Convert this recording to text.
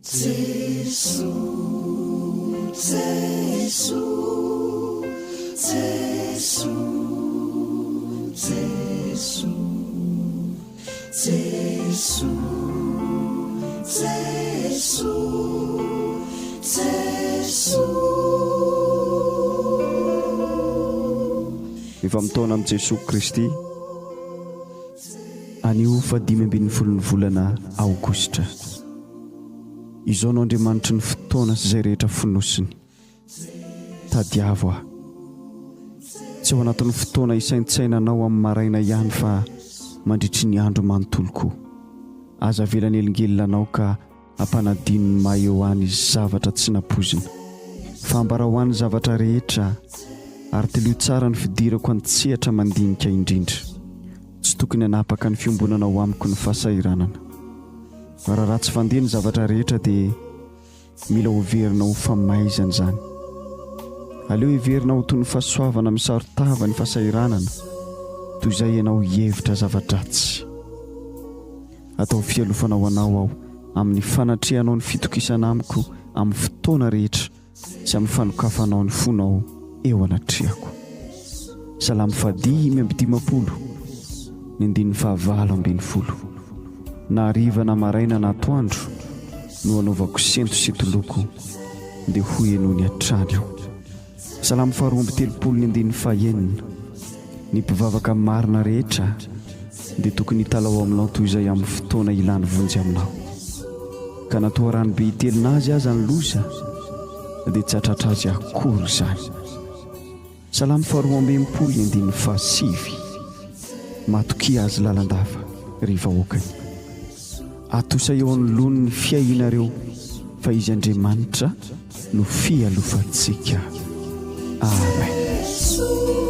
Jesoa, Jesoa, Jesoa, Jesoa, Jesoa, Jesoa, Jesoa. Efa mitaona amin'i Jesoa Kristy anio fahadimy ambin'ny folon'ny volana aogositra. Izao no Andriamanitry ny fotoana sy izay rehetra fonosiny. Tadiavo aho. Tsy ao anatin'ny fotoana hisaintsainanao amin'ny maraina ihany fa mandritry ny andro manontolo koa. Aza avela hanelingelina anao ka hampanadino ny maha eo ahy ny zavatra tsy nampoizina. Fa ambarao ahy ny zavatra rehetra ary tilio tsara ny fidirako an-tsehatra mandinika indrindra. Tsy tokony hanapaka ny fiombonanao amiko ny fahasahiranana. Raha ratsy fandeha ny zavatra rehetra dia mila hoverina ho famaizana izany. Aleo heverina ho toy ny fahasoavana misaron-tava ny fahasahiranana toy izay ianao hihevitra zava-dratsy. Atao fialofana ho anao aho amin'ny fanatrehanao ny fitokisana amiko amin'ny fotoana rehetra sy amin'ny fanokafanao ny fonao eo anatrehako. Salamo fahadimy amby dimampolo, ny andininy fahavalo ambin'ny folo. Na hariva na maraina na atoandro no anaovako sento sy toloko, dia ho henoiny hatrany aho. Salamo faharoa amby telopolo ny andininy fahenina. Ny mpivavaka marina rehetra dia tokony hitalaho aminao toy izay amin'ny fotoana ilany vonjy aminao. Ka na toa rano be hitelina azy aza ny loza, dia tsy hahatratra azy akory izany. Salamo faharoa amby enimpolo ny andininy fahasivy. Matokia azy lalandava, ry vahoakany. Atosa eo anoloany ny fiahianareo fa Izy Andriamanitra no fialofantsika. Amen.